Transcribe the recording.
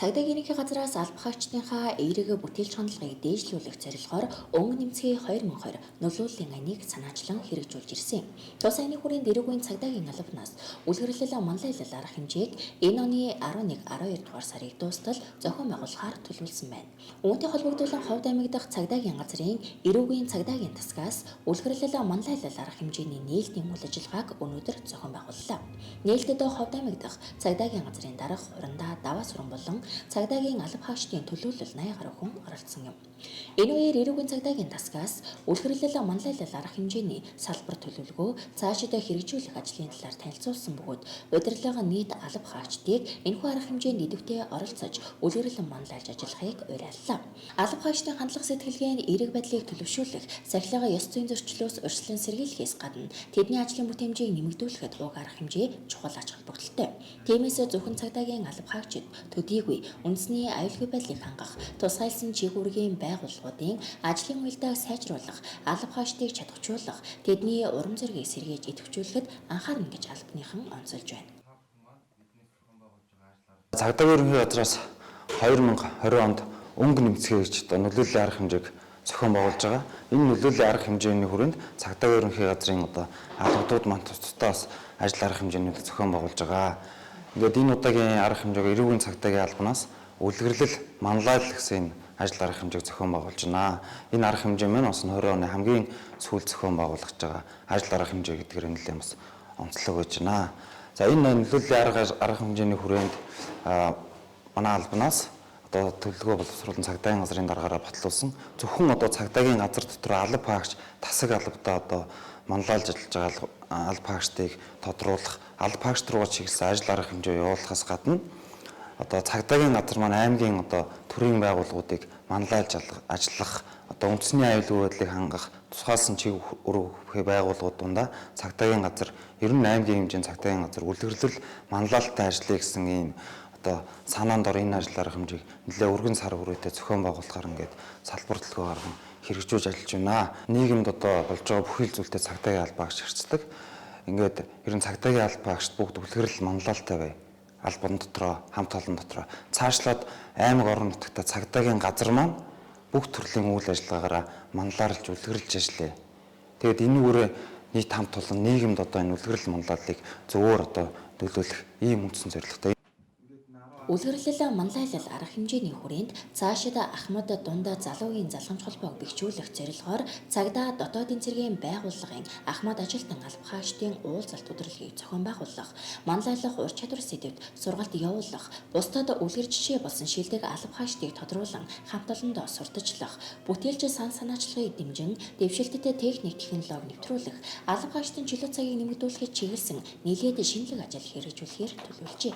Цагдаагийн ерөнхий газраас алба хаагчдынхаа эерэг бүтээлч хандлагыг дээшлүүлэх зорилгоор өнгө нэмцгий 2020 нөлөөллийн анийг санаачлан хэрэгжүүлж ирсэн юм. Тус аяны хүрээнд эрүүгийн цагдаагийн албанаас үлгэрлэл манлайлал арга хэмжээг энэ оны 11, 12 дугаар сарыг дуустал зохион байгуулахаар төлөвлөсөн байна. Үүнтэй холбогдуулан Ховд аймаг дахь цагдаагийн газрын эрүүгийн цагдаагийн тасгаас үлгэрлэл манлайлал арга хэмжээний нээлтийн үйл ажиллагааг өнөөдөр зохион байгууллаа. Нээлтэд Ховд аймаг дахь цагдаагийн газрын дарга Хурандаа Даваа Сүрэн болон цагдаагийн алба хаагчдын төлөөлөл 80 гаруй хүн оролцсон юм. Энэ үеэр эрүүгийн цагдаагийн тасгаас үлгэрлэл манлайлал арга хэмжээний салбар төлөвлөгөө цаашдаа хэрэгжүүлэх ажлын талаар танилцуулсан бөгөөд удирдлага нийт алба хаагчдыг энэхүү арга хэмжээнд идэвхтэй оролцож үлгэрлэн манлайлж ажиллахыг уриаллаа. Алба хаагчдын хандлага сэтгэлгээнд эерэг байдлыг төлөвшүүлэх, сахилга ёс зүйн зөрчлөөс урьдчилан сэргийлэхээс гадна тэдний ажлын бүтээмжийг нэмэгдүүлэхэд уг арга хэмжээ чухал ач холбогдолтой. Тиймээс зөвхөн цагдаагийн алба хаагчид төдийгүй үндэсний аюулгүй байдлыг хангах, тусгайлсан чиг үүргийн байгууллагуудын ажлын уялдааг сайжруулах, алба хаагчдыг чадахжуулах, тэдний урам зоригийг сэргийж идэвхжүүлэхэд анхаарна гэж албаныхан онцолж байна. Цагдаагийн ерөнхий газраас 2020 онд өнгө нэмцгээ гэж одоо нөлөөллийн арга хэмжээг зохион байгуулж байгаа. Энэ нөлөөллийн арга хэмжээний хүрээнд цагдаагийн ерөнхий газрын одоо албадууд маань тус тусдаа бас ажил арга хэмжээнийг зохион байгуулж байгаа. Ингээд энэ удаагийн арга хэмжээг эрүүгийн цагдаагийн албанаас үлгэрлэл манлайлал гэсэн энэ ажил арга хэмжээг зохион байгуулж байна. Энэ арга хэмжээ маань бас 20 оны хамгийн сүүл зохион байгуулагдж байгаа ажил арга хэмжээ гэдгээр нэлээд бас онцлог байж байна. За энэ нөлөөллийн арга хэмжээний хүрээнд манай албанаас одоо төлөвлөгөө боловсруулан цагдаагийн газрын даргаараа батлуулсан зөвхөн одоо цагдаагийн газар дотор алба хаагч тасаг албадаа одоо манлайлж ажиллаж байгаа алба хаагчдыг тодруулах, алба хаагч руугаа чиглэсэн ажил арга хэмжээ явуулахаас гадна одоо цагдаагийн газар маань аймгийн одоо төрийн байгууллагуудыг манлайлж ажиллах, одоо үндэсний аюулгүй байдлыг хангах, тусгаалсан чиг үүрэг байгууллагууд дундаа цагдаагийн газар 98 аймгийн хэмжээнд цагдаагийн газар үлгэрлэл манлайлалтай ажиллая гэсэн ийм одоо санаанд ор энэ ажил арга хэмжээг нэлээ өргөн сар хүрээтэй зохион байгуулахаар ингээд салбар төлөвлөгөө гарган хэрэгжүүлж ажиллаж байна. Нийгэмд одоо болж байгаа бүхий л зүйлтэй цагдаагийн албаа агч харьцдаг. Ингээд ер нь цагдаагийн албаа агчд бүгд үлгэрэл манлайлалтай бай. Албан дотроо, хамт олон дотроо цаашлаад аймаг орон нутагта цагдаагийн газар маань бүх төрлийн үйл ажиллагаагаараа манлайлж үлгэрлж ажиллая. Тэгээд энэ үүрээ нийт хамт олон нийгэмд одоо энэ үлгэрэл манлайллыг зөвөр одоо нөлөөлөх ийм үндсэн зорилготой. Үлгэрлэл манлайлал арга хэмжээний хүрээнд цаашид Ахмад дундаа залуугийн залгамж холбоог бэхжүүлэх зорилгоор цагдаа дотоодын цэргийн байгууллагын Ахмад ажилтан алба хаагчдын уулзалт удирдлагыг зохион байгуулах, манлайлах ур чадвар сэдэвт сургалт явуулах, бусдад үлгэр жишээ болсон шилдэг алба хаагчдыг тодруулан хамт олондоо сурталчлах, бүтээлч сан санаачлагыг дэмжин дэвшилттэй техник технологи нэвтрүүлэх, алба хаагчдын чөлөө цагийг нэмэгдүүлэхэд чиглэсэн нэлээд шинэлэг ажил хэрэгжүүлэхээр төлөвлөжээ.